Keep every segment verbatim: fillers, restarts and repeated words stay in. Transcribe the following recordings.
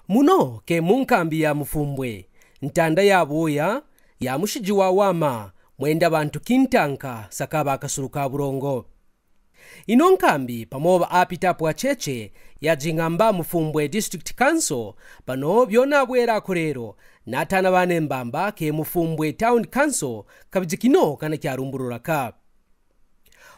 Muno ke mu nkambi ya Mufumbwe, ntanda ya bwoya ya mushiji wa wama, mwenda bantu kintanka saka ba kasuru ka burongo. Ino nkambi pamoba apita pwa cheche ya jingamba Mufumbwe District Council, pano byona bwera kurero, natana bane mbamba ke Mufumbwe Town Council, kabijikino kana kyarumbururaka.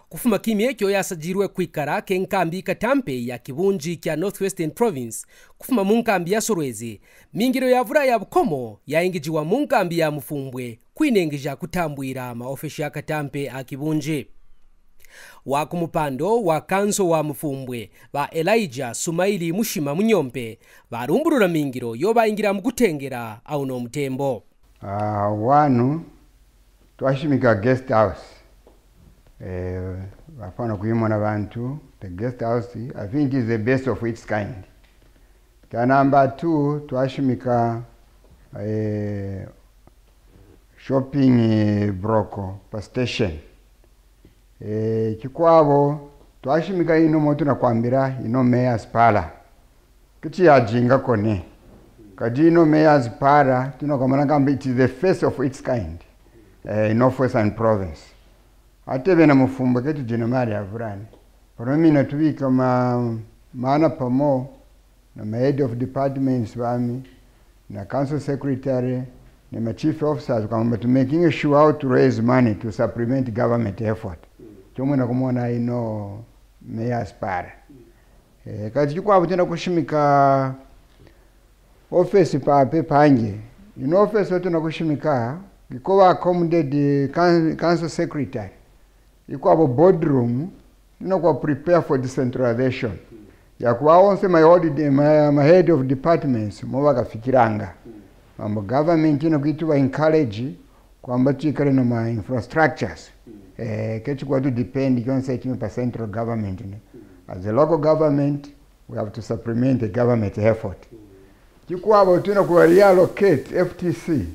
Kufuma kimye kyo yasajirwe kwikara ke nkambi katampe ya kibunji kya North Western Province, kufuma mu nkambi ya Sorwezi, mingiro ya vura ya bukomo yaingijiwa mu nkambi ya Mufumbwe, kwinengija kutambwira ma ofeshi ya katampe a kibunji. Wa ku mupando wa kanso wa Mufumbwe, ba Elijah Sumaili Mushima Munyompe, barumburura mingiro yo baingira mu kutengera au no mutembo. Ah, wanu, twashimika guest house. Eh, bafana kuyimona bantu, the guest house, I think, is the best of its kind. Kya number two, twashimika, eh, shopping, eh, broko pa station. Eh, kikwabo, twashimika ino mo tunakwambira, ino Mayor's Parlour. Kiti yajinga kone. Kadi ino Mayor's Parlour, tunakwamana kamba it is the first of its kind, eh, in North Western Province. Ate bena Mufumbwe ke tujina mali ya vurani. Pano mina tubika ma, mana pamo, na ma head of departments bami, na council secretary, na ma chief officers, kamba to making sure how to raise money to supplement government effort. Chomwe na kumona ino Mayor's Parlour. Eh, kati kikwabo tena kushimika office pape pange. Ino office tena kushimika, iko ba accommodate the coun-, council secretary. Iko abo boardroom, tena kwa prepare for decentralization. Ya kwa onse my audit, my, my head of departments, mo bakafikiranga. Mambo government ina kuituba encourage, kwamba tuikare na ma infrastructures. Eh, kechi kwa tu depend, kionse chimi pa central government, ne. As a local government, we have to supplement the government effort. Kikwabo tuna kuwa reallocate F T C.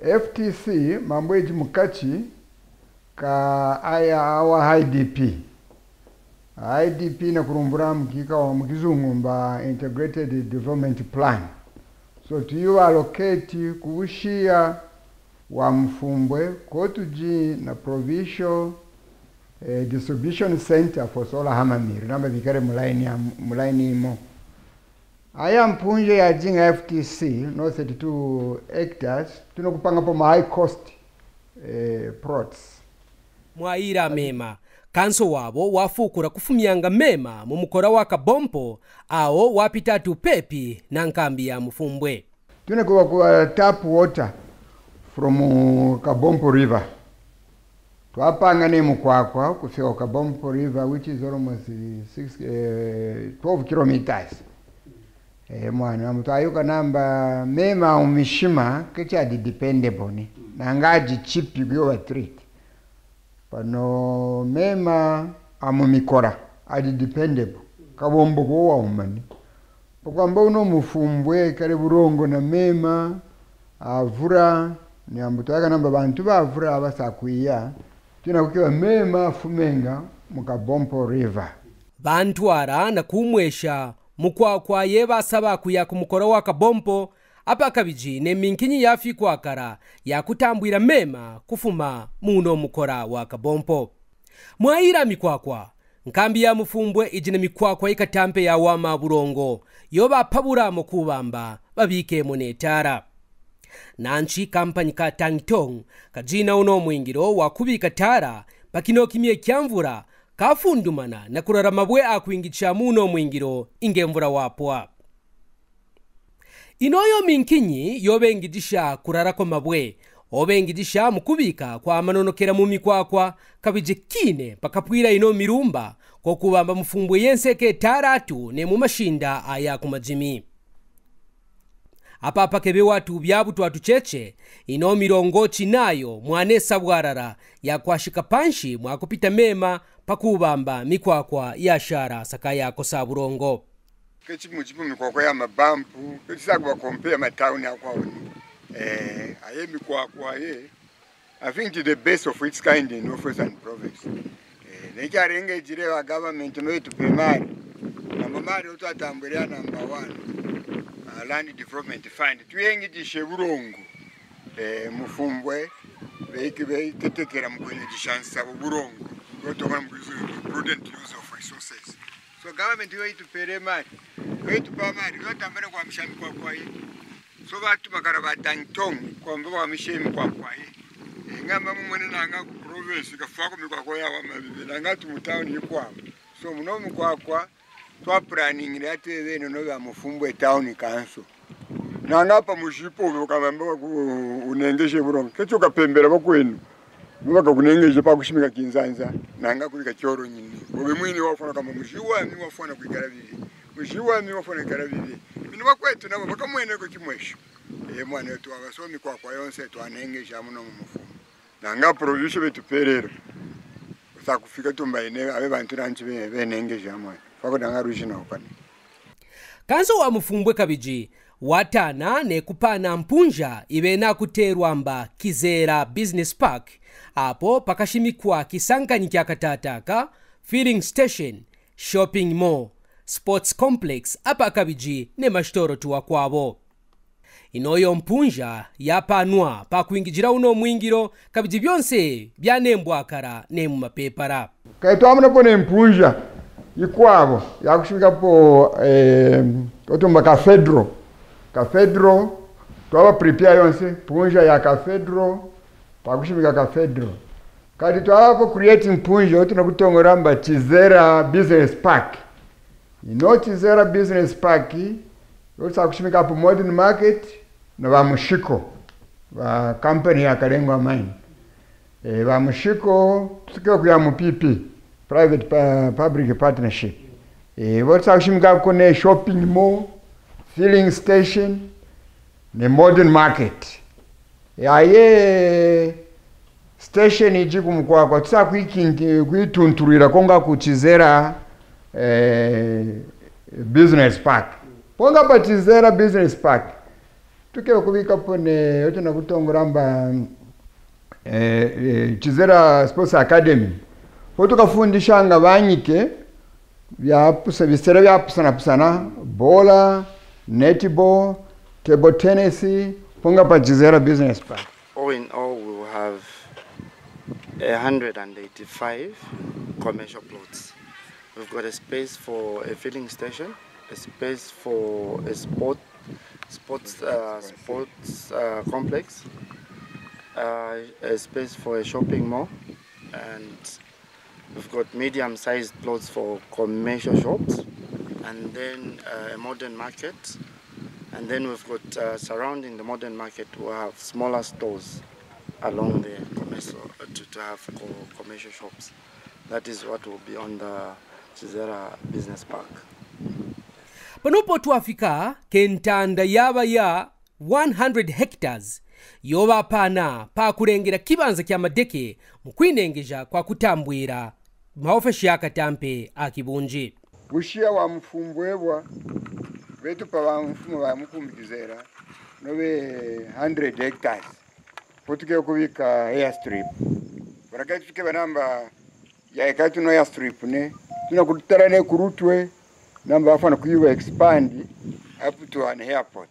F T C, mambo eji mukachi, ka aya awa I D P. I D P na kurumbura mukika wa mukizungu mba Integrated Development Plan. So tuyu allocate kubushiya wa Mufumbwe, kotuji na provincial, eh, distribution center for solar hamamiri, namba bikare mulaini ya, mulaini imo. Aya mpunje ya jinga F T C, no thirty-two hectares, tuna kupanga po ma high cost, eh, plots. Mwaira mema, kanso wabo wafukura kufumyanga mema mu mukora wa Kabompo, ao wapita tu pepi na nkambi ya Mufumbwe. Tuna kuwa kuwa tap water from, uh, Kabompo River. Twapanga ne mukwakwa kufika ku Kabompo River, which is almost, uh, six, eh, twelve kilometers. Eh, mwana, amu twayuka namba mema umishima, kecha di dependable ni. Nanga aji chipi kuyo wa treat. Pano mema amu mikora, adi dependable. Kabompo kuwa umani. Pakwamba uno Mufumbwe kare burongo na mema, avura, ni ambu twaka namba bantu ba avura abasa kwiya, tuna kukiwa mema fumenga mu Kabompo River. Bantu ara na kumwesha mukwakwa ye basaba kuya ku mukora wa Kabompo, apa kabiji ne minkinyi yafi kwakara ya kutambwira mema kufuma muno mukora wa Kabompo. Mwaira mikwakwa, nkambi ya Mufumbwe ijina mikwakwa ikatampe ya wama burongo, yo bapabura mo kubamba, babike mo ne tara. Nanchi kampanyi ka Tangtong, kajina uno mwingiro wa kubika tara, pakino kimye kyamvura, kafundumana na kurara mabwe akwingicha muno mwingiro, inge mvura wapwa. Inoyo minkinyi yo bengijisha kurara kwa mabwe, o bengijisha mu kubika kwa manonokera mu mikwakwa, kabije kine pakapwira ino mirumba, ko kubamba Mufumbwe yense ke tara tu ne mu mashinda aya ku majimi. Apa pakebe watu byabu twatu cheche, ino mirongo chinayo mwane sabwarara ya kwashika panshi mwa kupita mema pakubamba mikwakwa ya shara saka ya kosa burongo. Kechi mujibu mikwakwa ya mabampu, kechi sa kuwa compare ma town ya kwa uni. Eh, aye mikwakwa ye. I think it's the best of its kind in North Western Province. Eh, necha renge jire wa government no itu pe mari. Namba mari utu atambwere ya number one. Land Development Fund, tuyengejishe burongo. Eh, Mufumbwe, beiki, beiketekera mu kwenejisha nsabo burongo. Lwatokana mu kwizu prudent use of resources. So government yo itupere mali, yo itupa mali, yo tambana kwa mishami kwa kwaye. So batu bakara ba tangtong, kwa mbo ba mishemi kwa kwaye. Eh, ngamba mumwene nanga ku province, kafwako mikwakwa ya wa mabibi, nanga tu mu town yi kwa. So muno mukwakwa, twa planning ya twebe no no ba Mufumbwe town council. Nanga pa mushipo, ukamamba ku unengeshe burongo. Kecho kapembera bakwenu. Mubaka kunengeshe pa kushimika kinzanza. Nanga kubika choro nyini. Bobe mwini wafwana kama mushiwa mi wafwana kwikara bibi. Mushiwa mi wafwana kwikara bibi. Minu bakwetu nabo bakamwene ko kimwesho. Eh, mwana wetu abasomi kwa kwa yonse twanengesha muno mu Mufumbwe. Nanga provision betuperera. Usa kufika tumba ine, abe bantu nanchi be, benengesha mwana. Fako nanga rushi na ukane. Kanso wa Mufumbwe kabiji, watana ne kupana mpunja ibe na kuterwa mba Kizera Business Park, apo pakashimikwa kisankanyi kya katataka, filling station, shopping mall, sports complex, apa kabiji ne mashitoro tuwa kwabo. Inoyo mpunja yapanwa pa kwingijira uno mwingiro, kabiji byonse byanembwakara ne mu mapepara. Kaitwamuna po ne mpunja ikwabo yakushimika po, eh, otumba cathedral. Cathedral, twaba prepare yonse, mpunja ya cathedral, pakushimika cathedral. Kati twaba po creating mpunja, otunakutongoramba Kizera Business Park. Ino Kizera Business Park, yo tsakushimika apo modern market, na ba Mushiko, ba company ya Kalengwa Mine. Eh, ba Mushiko, tuke kuya mu P P, private pa, public partnership. Eh, bo tsakushimika kune shopping mall, filling station, ne modern market. Yaye station iji ku mukwakwa, tusa kuikinti-, kuitunturira konga ku Kizera, eh, Business Park. Ponga pa Kizera Business Park. Tuke kubika pone, yote na kutongoramba, eh, eh, Kizera Sports Academy. Ho tukafundishanga banyike, byapusa, bisera byapusana pusana, bowler, netball, table tennis, ponga pa Kizera Business Park. All in all, we will have a hundred and eighty-five commercial plots. We've got a space for a filling station, a space for a sport, sports, uh, sports, uh, complex, uh, a space for a shopping mall, and we've got medium-sized plots for commercial shops, and then, uh, a modern market, and then we've got, uh, surrounding the modern market, we'll have smaller stores along the commercial, uh, to, to have co-, commercial shops. That is what will be on the Kizera Business Park. Panopo twafika ke ntanda yaba ya one hundred hectares, yo bapana pa kurengera kibanza kya madeke mu kwinengeja kwa kutambwira maofeshi ya katampe a kibunji. Bushiya wa Mufumbwe bwa, betu pa ba mfumu ba Mukumbi Kizera, no be hundred hectares. Po tuke kubika airstrip. Baraka tuke banamba ya ikatu no airstrip ne, tuna kutara ne kurutwe, namba afana kuyuwa expand up to an airport.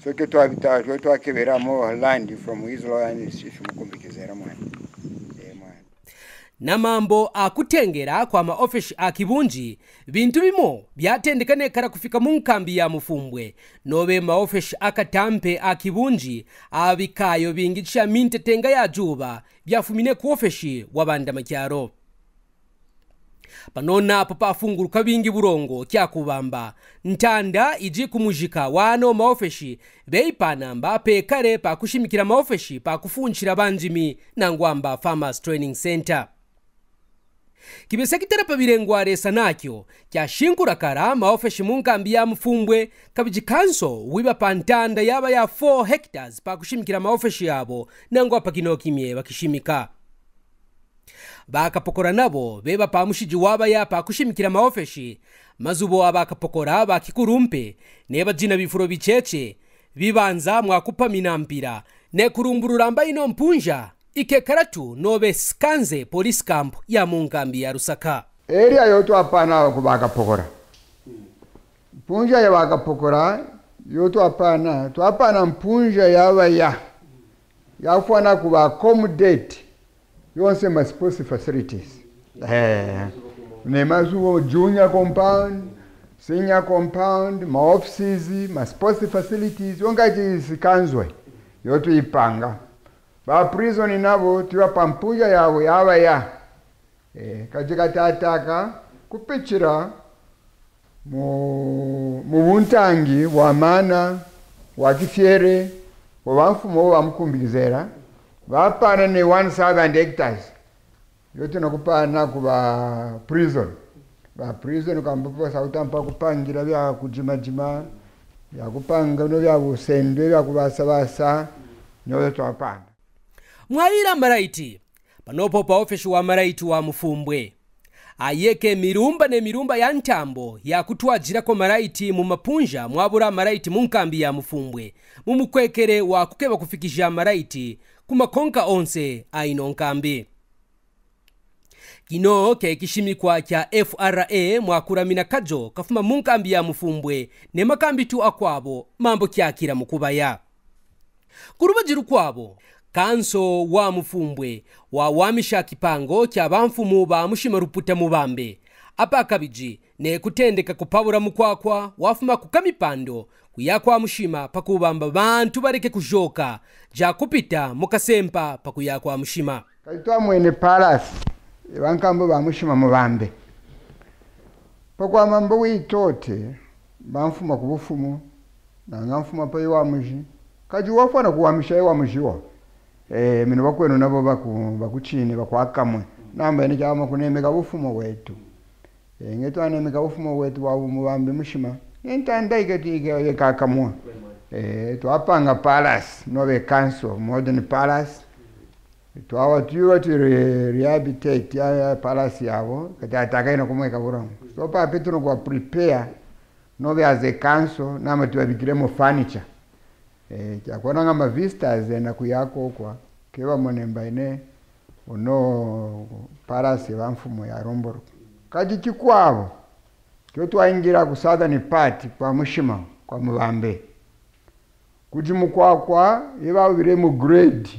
So ke twabita, ke twakebera more land from His Royal Highness Chief Mukumbi Kizera mwana. Eh, mwana. Na mambo a kutengera kwa maofeshi a kibunji, bintu bimo byatendeka nekara kufika mu nkambi ya Mufumbwe, nobe maofeshi a katampe a kibunji, a bikayo bingi cha mintetenga ya juba, byafumine ku ofeshi wa bandamakyaro. Panona apo pafunguruka bingi burongo kya kubamba, ntanda iji kumujika wano maofeshi, beipanamba pekare pa kushimikira maofeshi pa kufunchira banjimi nangwamba Farmers Training Center. Kibesa kitara pa birengwa resa nakyo, kyashinkurakara maofeshi mu nkambi ya Mufumbwe, kabiji kanso wiba pa ntanda yaba ya four hectares pa kushimikira maofeshi yabo, nangwa pa kino kimye bakishimika. Bakapokora nabo beba pa mushiji wabaya pa kushimikira maofeshi, mazubo abakapokora ba kikurumpe, neba jina bifuro bicheche, bibanza mwa kupamina mpira, ne kurumburura mba ino mpunja, ikekaratu nobe Skanze Police Camp ya mu nkambi ya Rusaka. Area yo twapana ku bakapokora. Mpunja ya bakapokora, Yo twapana, twapana mpunja yaba ya. Yafwana kuba accommodate yonse ma sports facilities. Eh, ne mazu junior compound, senior compound, ma offices, ma sports facilities, yonka ji sikanzwe. Yo twipanga. Ba prison nabo, twapa mpunja yabo yaba ya. Eh, kaji katataka, kupichira mu, mu buntangi wa mana, wa kifiere, wa bamfumu, wa mukumbizera, bapana ne one thousand hectares. Yo tuna kupana kuba prison. Ba prison kamba pa sauta mpa kupangira bya kujima jima, bya kupanga no bya busendwe, bya kubasa basa, nyo twapana. Mwayira maraiti. Panopo pa ofeshi wa maraiti wa Mufumbwe. Ayeke mirumba ne mirumba ya ntambo ya kutwajirako maraiti mu mapunja mwabura maraiti mu nkambi ya Mufumbwe, mu mukwekere wa kukeba kufikija maraiti ku makonka onse a ino nkambi. Kino ke kishimikwa kya F R A mwa kuramina kajo kafuma mu nkambi ya Mufumbwe ne makambi tu akwabo mambo kyakira mu kubaya. Ku rubaji rukwabo, kanso wa Mufumbwe wawamisha kipango kya bamfumu ba Mushima Ruputa Mubambe. Apa kabiji ne kutendeka kupabura mukwakwa wafuma ku Kamipando kuya kwa Mushima pa kubamba bantu bareke kujoka ja kupita mu kasempa pa kuya kwa Mushima. Kadi twamwene palace, e bankambo ba Mushima Mubambe. Pakwamambo witote, bamfuma ku bufumu, nanga mfuma pa iwa muji. Kadi wafwana kuwamisha iwa muji wo. Eh, mino bakwenu nabo baku, bakuchine, bakwakamwe. Namba ene kyama kunemeka bufumu wetu. Eh, nge twanemeka bufumu wetu wa Mubambe Mushima. Nge ntanda ike tu ike, ike kakamwa. Eh, twapanga palace, nobe council, modern palace. Twawa tuyuwa tu re-, rehabilitate ya, ya palace yabo, kati atakaina kumweka burongo. So pa Petro kwa prepare, nobe as a council, nama tuwabikiremo furniture. Eh, kyakwananga ma visitors na kuyako kwa, keba monemba ine, uno palace ya bamfumu ya Romboro. Kadi kikwabo, kyo twaingira ku southern part kwa Mushima, kwa Mubambe. Kudi mukwakwa, iba ubire mu grade.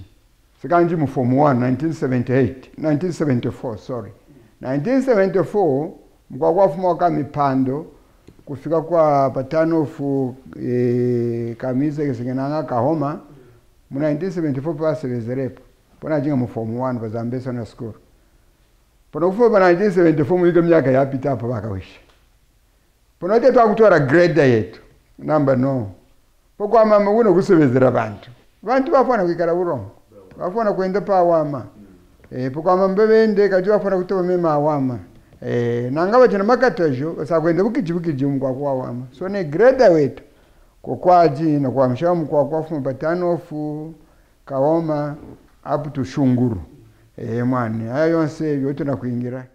Sika ndi mu form one, nineteen seventy-eight, nineteen seventy-four, sorry. Nineteen seventy-four, mukwakwa wafuma kwa Kamipando, kufika kwa patano fu, eh, Kamize kisingenanga Kahoma, mu nineteen seventy-four pa sebezerepo. Pona jinga mu form one, pa Zambezi Sunday School. Pona kufika pa nineteen seventy-four, muyike myaka yapita apa bakawisha. Pona wote twakutwara grade yetu. Namba no. Pakwamambo kuna kusebezera bantu. Bantu bafwana kwikara burongo. Bafwana kwenda pa wama. Eh, pakwamambo bende kadi bafwana kutoba mema wama. Eh, nanga bajina makatajo, basa kwenda bukiji bukiji mukwakwa wama. So ne grade wetu. Kokwaji na kwamisha mukwakwa fuma patano fu, Kahoma, up to Shunguru. Eh, mwani, aya yonse yote na kwingira.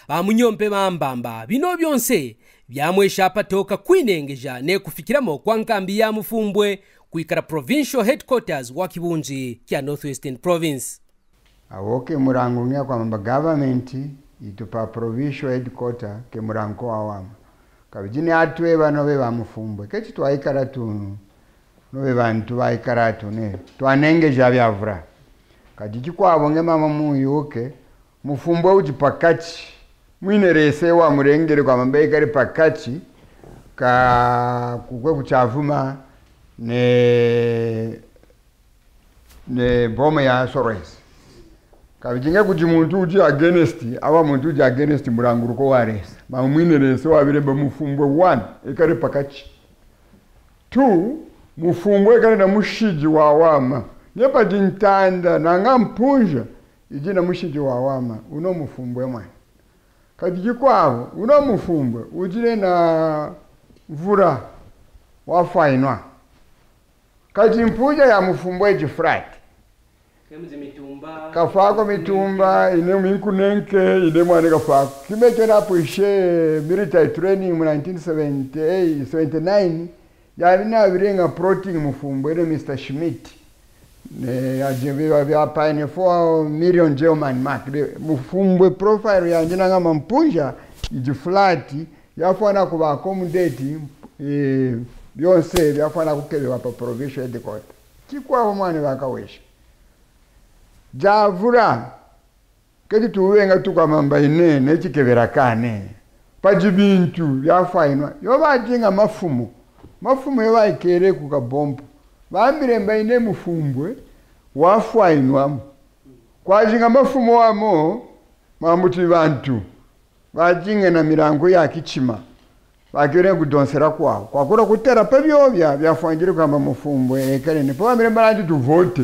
Ba Munyombe bambamba, bino byonse byamwesha patoka kwinengeja ne kufikiramo kwa nkambi ya Mufumbwe kwikara provincial headquarters wa kibunji kya North Western Province. Awoke murango ngia kwamba government itupa provincial headquarter ke murango wa wama. Kabijini atwe bano be ba Mufumbwe. Kechi twaikara tunu. Nobe bantu baikara tu ne, twanengeja byavura. Kadi kikwabo nge mama muyuke, Mufumbwe uji pakachi. Mwine rese wa murengere kwamambo ikari pakachi, ka kukwe kuchavuma ne, ne boma ya Sorwesi. Kabijinga kuji muntu uji against, awa muntu uji against muranguruko wa rese. Mama mwine rese wa birembe Mufumbwe one, ikari pakachi. Two, Mufumbwe kari na mushiji wa wama. Nge paji ntanda, nanga mpunja, iji na mushiji wa wama, uno Mufumbwe mwana. Kadi kikwabo, uno Mufumbwe, ujire na mvura wa fainwa. Kadi mpunja ya Mufumbwe iji flat. Kafako mitumba, ine minkunenke, ine mwane kafako. Kime kena pwishe military training mu nineteen seventy-eight, seventy-nine, ya bina birenga protein Mufumbwe ne Mister Schmidt. Ne, ya je bya, bya pine four million German mark. De, Mufumbwe profile ya njina nga mampunja, iji flat, yafwana kuba accommodate, eh, Byonse byafwana kukebewa pa provincial headquarter. Kikwabo mwane bakawesha. Javura, keti tuwenga tukwamba mbaine ne chikebera kane. Paji bintu byafwainwa, yo bajinga mafumu. Mafumu yo baikere ku Kabompo. Bambire mbaine Mufumbwe wafwainwamu. Kwajinga mafumu wamo, mambuti bantu bajinga na mirango ya kichima. Bakere kudonsera kwao. Kwakura kutera pa byobya byafwangire kwamba Mufumbwe ekanene. Pa bambire mbaranti tuvote.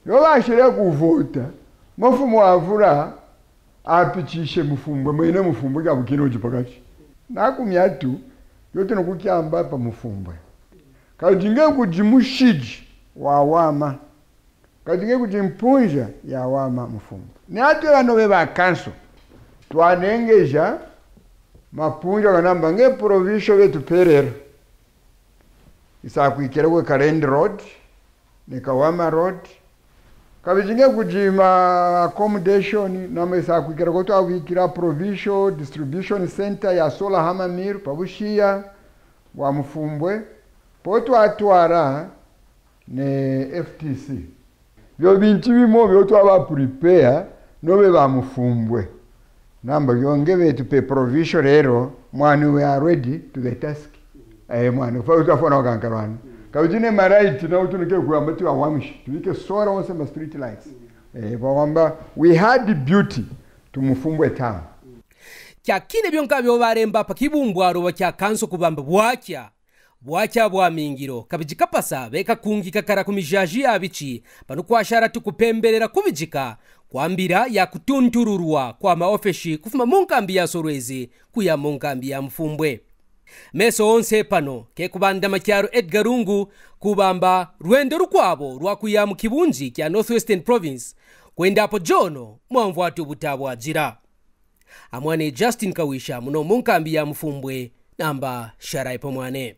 Yo bashire kuvota. Mafumu wavura apichishe Mufumbwe, mwene Mufumbwe kabukina uji pakati. Nakumyatu, yo tena kukyamba pa Mufumbwe. Kajinge kuji mushiji wawama. Kajinge kuji mpunja yawama Mufumbwe. Ni atu ya nobe ba kanso. Twanengeja mapunja kanamba nge provincial betu perera. Isakwikere kwe Kalendi Road, ni Kawama Road. Kabijinge kuji ma accommodation, nama isakwikere kwe twawikira provincial distribution center ya solar hammer mill, pa bushiya bwa Mufumbwe. Po twatwara ni F T C. Byo bintu bimo byo twaba prepare, nobe ba Mufumbwe. Namba yo nge betu pe provincial rero, mwane, we are ready to the task. Eh, mwane, fa utafona wakankarwani. Kabijine ma right, na utunike kuwamba tu awamishi. Tuwike solar onse ma street lights. Eh, bawamba, we had the beauty to Mufumbwe town. Kyakine byonka byo baremba pa kibumbwaro ba kya kanso kubamba bwakya. Bwakya bwa mingiro, kabiji kapasa, beka kungi kakara ku mijaji ya bichi, pano kwashara tu kupemberera kubijika, kwambira ya kutuntururwa kwa maofeshi kufuma mu nkambi ya Sorwezi kuya mu nkambi ya Mufumbwe. Meso onse pano, ke kubandama kyaro Edgar Lungu, kubamba rwendo rukwabo rwa kuya mu kibunji kya North Western Province, kwenda apo jono, mwamvwatu butabwajira. Amwane Justin Kawisha, muno mu nkambi ya Mufumbwe, namba shara ipo mwane.